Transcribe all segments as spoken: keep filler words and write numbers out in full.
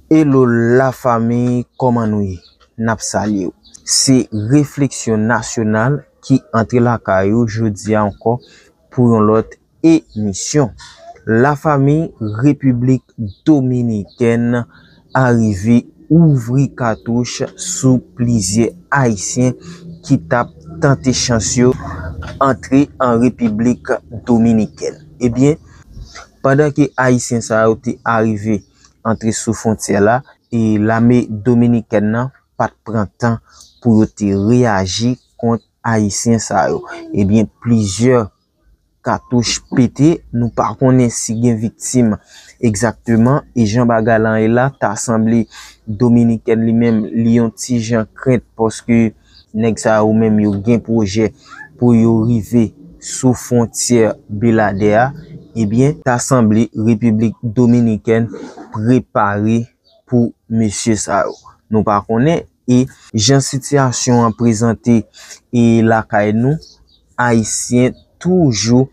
Hello la fanmi, kòman nou ye? N ap salye w. Se Refleksyon Nasyonal ki antre lakay ou jodi a ankò pou yon lòt emisyon. Lafanmi, Repiblik Dominikèn arive ouvri katouch sou plizyè Ayisyen ki t ap tante chans yo antre an Repiblik Dominikèn. Ebyen, pandan ke Ayisyen sa yo te arive antre sou fwontyè la, e lame dominikèn nan pa t pran tan pou yo te reyaji kont Ayisyen sa yo. Ebyen, plizyè katouch pete, nou pa konnen si gen viktim egzakteman, e jan bagay lan ye la, ta sanble Dominikèn li menm, li yon ti jan krent, paske nèg sa yo menm yo gen pwojè pou yo rive sou fwontyè Beladè a. Ebyen, ta sanble Repiblik Dominikèn prepare pou mesye sa yo. Nou pa konnen, e jan sitiyasyon an prezante e lakay nou, Ayisyen toujou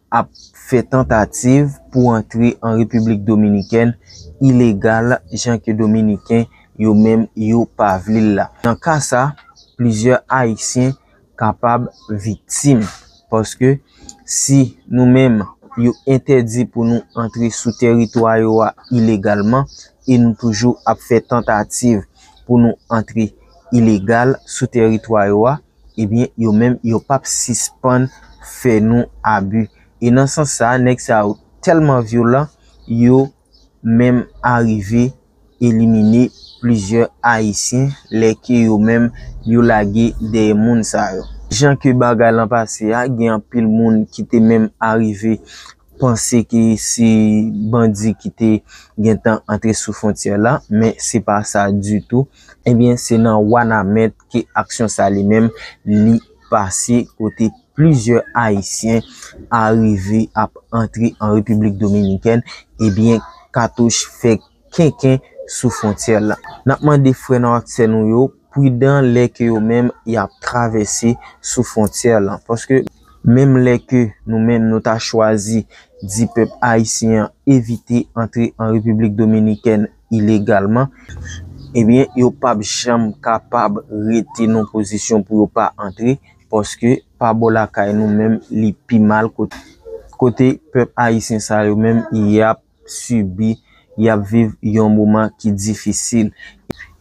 ap fè tantativ pou antre an Repiblik Dominikèn ilegal, jan ke Dominiken yo menm yo pa vle l la. Nan ka sa, plizyè Ayisyen kapab viktim, paske si nou menm yo entèdi pou nou antre sou tèritwa yo a ilegalman, e nou toujou ap fè tantativ pou nou antre ilegal sou tèritwa yo a, ebyen, yo menm yo p ap sispann fè nou abi. E nan sans sa, nèg sa yo tèlman vyolan, yo menm arive elimine plizyè Ayisyen lè ke yo menm yo lage dèyè moun sa yo. Jan ke bagay lan pase a, gen anpil moun ki te menm arive panse ke se bandi ki te gentan antre sou fwontyè la, men se pa sa ditou. Ebyen, se nan Wanament ke aksyon sa li menm li pase, kote plizyè Ayisyen arive ap antre an Repiblik Dominikèn, ebyen, katouch fè kenken sou fwontyè la. N ap mande frè nou ak sè nou yo pridan lè ke yo menm y ap travèse sou fwontyè la. Paske menm lè ke nou menm nou ta chwazi di pèp ayisyen an evite antre an Repiblik Dominikèn ilegalman, ebyen, yo p ap janm kapab rete nan pozisyon pou yo pa antre, paske pa bò lakay nou menm li pi mal kot-, kote pèp ayisyen sa yo menm y ap sibi, y ap viv yon moman ki difisil.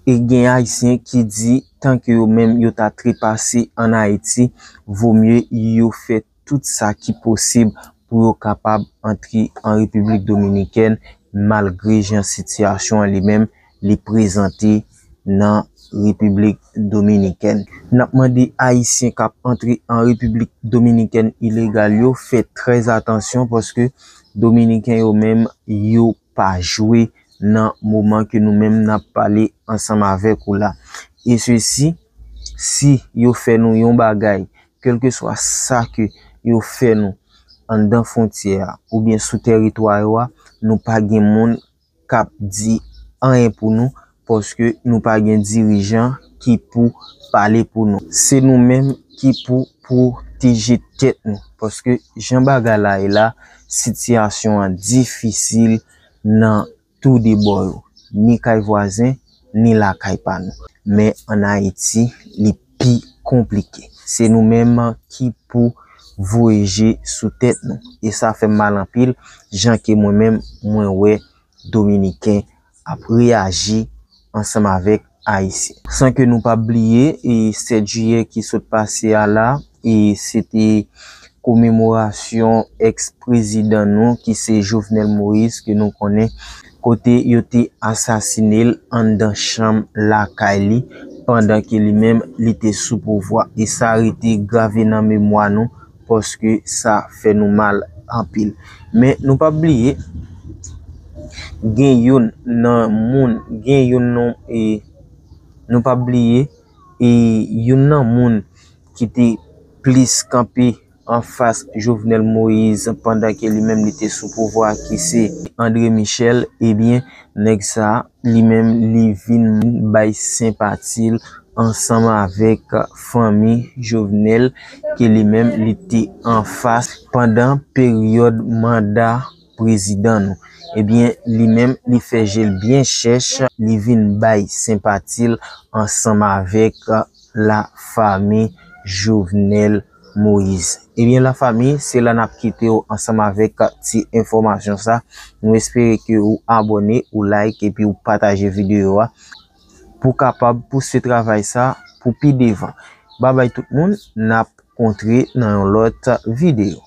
E gen Ayisyen ki di, tanke yo menm yo ta trepase ann Ayiti, vomye yo fè tout sa ki posib pou yo kapab antre an Repiblik Dominikèn, malgre jan sitiyasyon an li menm li prezante nan Repiblik Dominikèn. N ap mande Ayisyen k ap antre an Repiblik Dominikèn ilegal yo fè trè atansyon, paske Dominiken yo menm yo pa jwe nan moman ke nou menm n ap pale ansanm avèk ou la. E sesi, si yo fè nou yon bagay, kèlkeswa sa ke yo fè nou anndan fwontyè a oubyen sou tèritwa yo a, nou pa gen moun k ap di anyen pou nou, paske nou pa gen dirijan ki pou pale pou nou. Se nou menm ki pou pwoteje tèt nou, paske jan bagay la ye la, sitiyasyon an difisil nan tou de bò yo, ni kay vwazen, ni lakay pa nou. Men ann Ayiti, li pi konplike. Se nou menm ki pou voye je sou tèt nou. E sa fè m mal anpil, jan ke mwen menm, mwen wè Dominiken ap reyaji ansanm avèk Ayisyen. San ke nou pa bliye, e sèt jiyè ki sot pase a la, e se te komemorasyon èks prezidan nou ki se Jovenel Moïse, ke nou konnen, kote yo te asasine l anndan chanm lakay li, pandan ke li menm li te sou pouvwa. E sa rete grave nan memwa nou, paske sa fè nou mal anpil. Men nou pa bliye, gen youn nan moun, gen youn nan, e, nou pa bliye, e, youn nan moun ki te plis kanpe anfas Jovenel Moïse pandan ke li menm li te sou pouvwa, ki se André Michel, ebyen, nèg sa, li menm, li vin bay senpati l ansanm avèk fanmi Jovenel ke li menm li te anfas pandan peryòd manda prezidan nou. Ebyen, li menm, li fè je l byen chèch, li vin bay senpati l ansanm avèk lafanmi Jovenel Moïse. Ebyen, lafanmi, se la n ap kite w ansanm avèk ti enfòmasyon sa. Nou espere ke ou abòne, ou like epi ou pataje videyo a pou kapab pouse travay sa pou pi devan. Babay tout moun, n ap kontre nan yon lòt videyo.